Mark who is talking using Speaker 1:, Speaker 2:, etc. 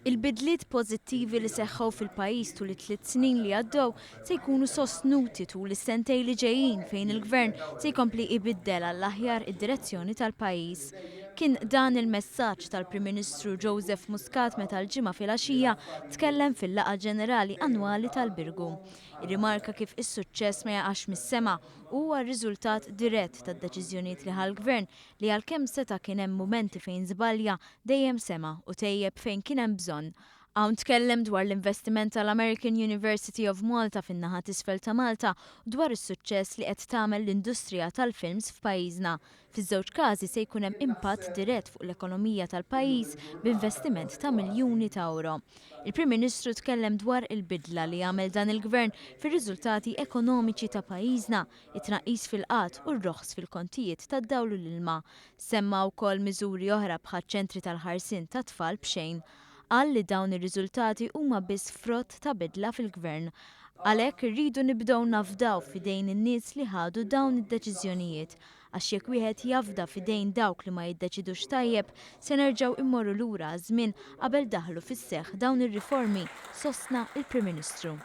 Speaker 1: Il-bidliet pożittivi li seħħew fil-pajjiż tul it-tliet snin li għaddew se jkunu sostnuti tul is-sentejn li ġejjin fejn il-Gvern se jkompli ibiddel għall-aħjar id-direzzjoni tal-pajjiż. Kien dan il-messaġġ tal-Prim Ministru Joseph Muscat meta l-Ġimgħa filgħaxija tkellem fil-Laqgħa Ġenerali Annwali tal-Birgu. Irrimarka kif is-suċċess ma jaqax mis-sema u huwa r-riżultat dirett tad-deċiżjonijiet li ħa l-Gvern li għalkemm seta' kien hemm mumenti fejn żbalja, dejjem sema' u tejjeb fejn kien hemm bżonn. Hawn tkellem dwar l-investiment tal-American University of Malta fin-naħa t'isfel ta' Malta u dwar is-suċċess li qed tagħmel l-industrija tal-films f'pajjiżna. Fiż-żewġ każi se jkun hemm impatt dirett fuq l-ekonomija tal-pajjiż b'investiment ta' miljuni ta' ewro. Il-Prim Ministru tkellem dwar il-bidla li għamel dan il-Gvern fir-riżultati ekonomiċi ta' pajjiżna, it-tnaqqis fil-qgħad u r-roħs fil-kontijiet tad-dawl u l-ilma. Semma wkoll miżuri oħra bħaċ-ċentri tal-ħarsien tat-tfal b'xejn. Qal li dawn ir-riżultati huma biss frott ta' bidla fil-Gvern. Għalhekk irridu nibdew nafdaw f'idejn in-nies li ħadu dawn id-deċiżjonijiet għax jekk wieħed jafda f'idejn dawk li ma jiddeċidux tajjeb se nerġgħu immorru lura għaż-żmien qabel daħlu fis-seħħ dawn ir-riformi, sostna l-Prim Ministru.